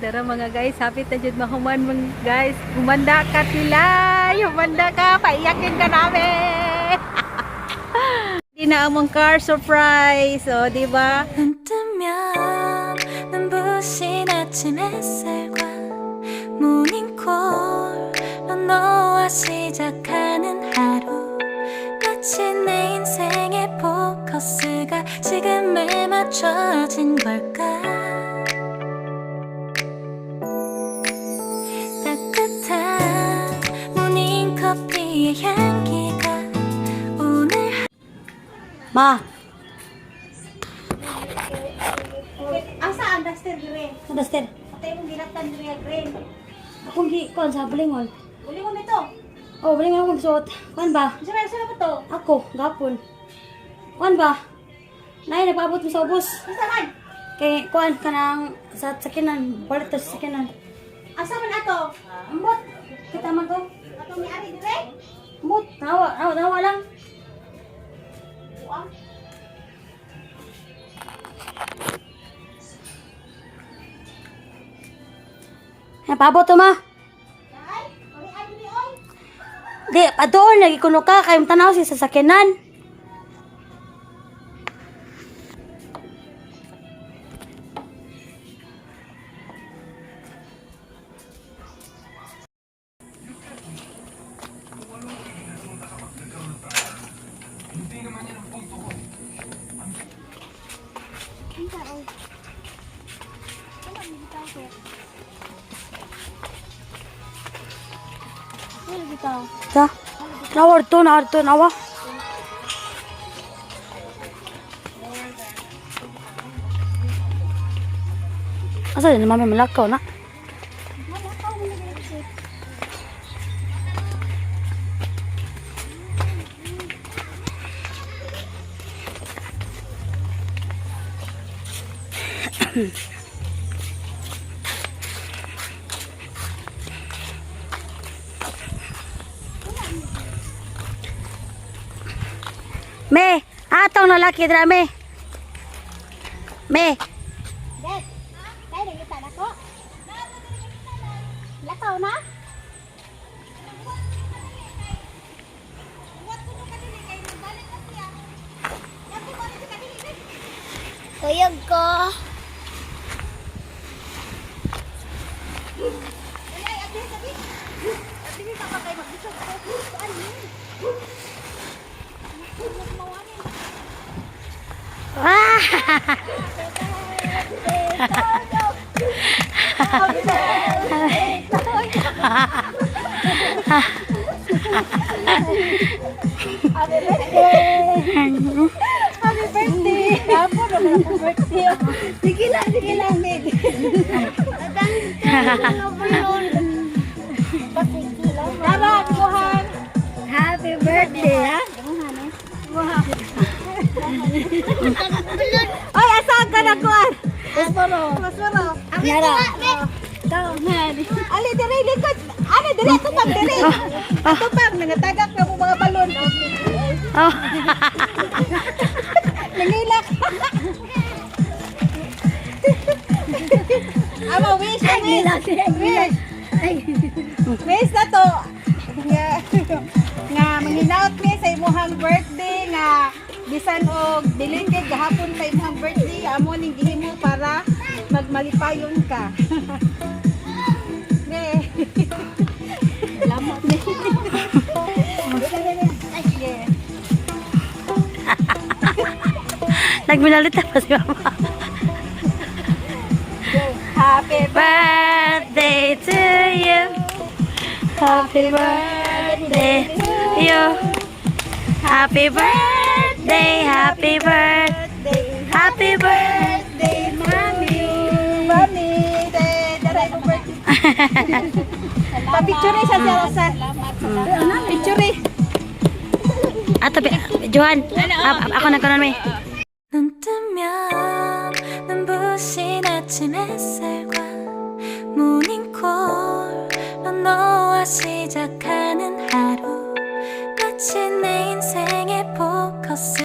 Dara mga guys, happy ta jud mahuman mga guys. Humanda ka tilay, humanda ka, paiyakin ka namin. Di na among car surprise, oh, di ba? 눈 뜨면 눈부신 아침 햇살과 모닝콜로 너와 시작하는 하루, 마치 내 인생의 포커스가 지금에 맞춰진 걸까? 따뜻한 모닝커피의 향기가 오늘 Ma, Asa ang duster dire? ang duster. Patay mong ginatan dire green. Akong gi kuan sa bulingon. Uli mo nito. Oh, bulingon akong suot. Kuan ba? Unsa man sa to? Ako, gapon. Kuan ba? Nay, nagpaabot mo sa ubos. Unsa man? Kay kuan kanang sa sakinan, palit ta sa sakinan. Asa man ato? Ambot. Kita man to. Ato ni ari dire? Ambot, tawa, tawa, tawa lang. Buang. Nagpaabot to, ma. Ay, uli ari dire oy. Di, pa doon lagi kuno ka kay tanaw si sakinan. Ta. Nawar to, nawar to, nawa. Asa din mami malakaw na? Me, atong lalaki dra me. Me, Dek. Kay nangita nako. Lakaw na? Kuyog ko. Ah! Happy birthday! Apo naman ako birthday. Sige lang, sige lang, babe. Tara, kuhan. Happy birthday, ha? Ay, asa ka na kuhan? Pasmaro. Pasmaro. Yara. Ali, dire, likod. Ali, dire, tupang, dire. Tupang, nangatagak na po mga balon. Oh. Nangilak. Ama, wish, wish. Wish. Wish na to. Nga, nga manginaot mi sa imuhang birthday nga bisan og belated gahapon pa imuhang birthday amo ning gihimo para magmalipayon ka. Ne. Salamat ne. Sige. Nagminalita pa si mama. Happy Birthday to you. Happy birthday to you. Happy birthday, happy birthday, birthday. Happy birthday. Birthday, mami. Mami, daray mo birthday. Pa-picture sa siya sa. Picture. Ato, Johan, ako na kanon may. 눈 뜨면 눈부신 아침 햇살과 모닝콜로 너와 시작하는 하루, 마치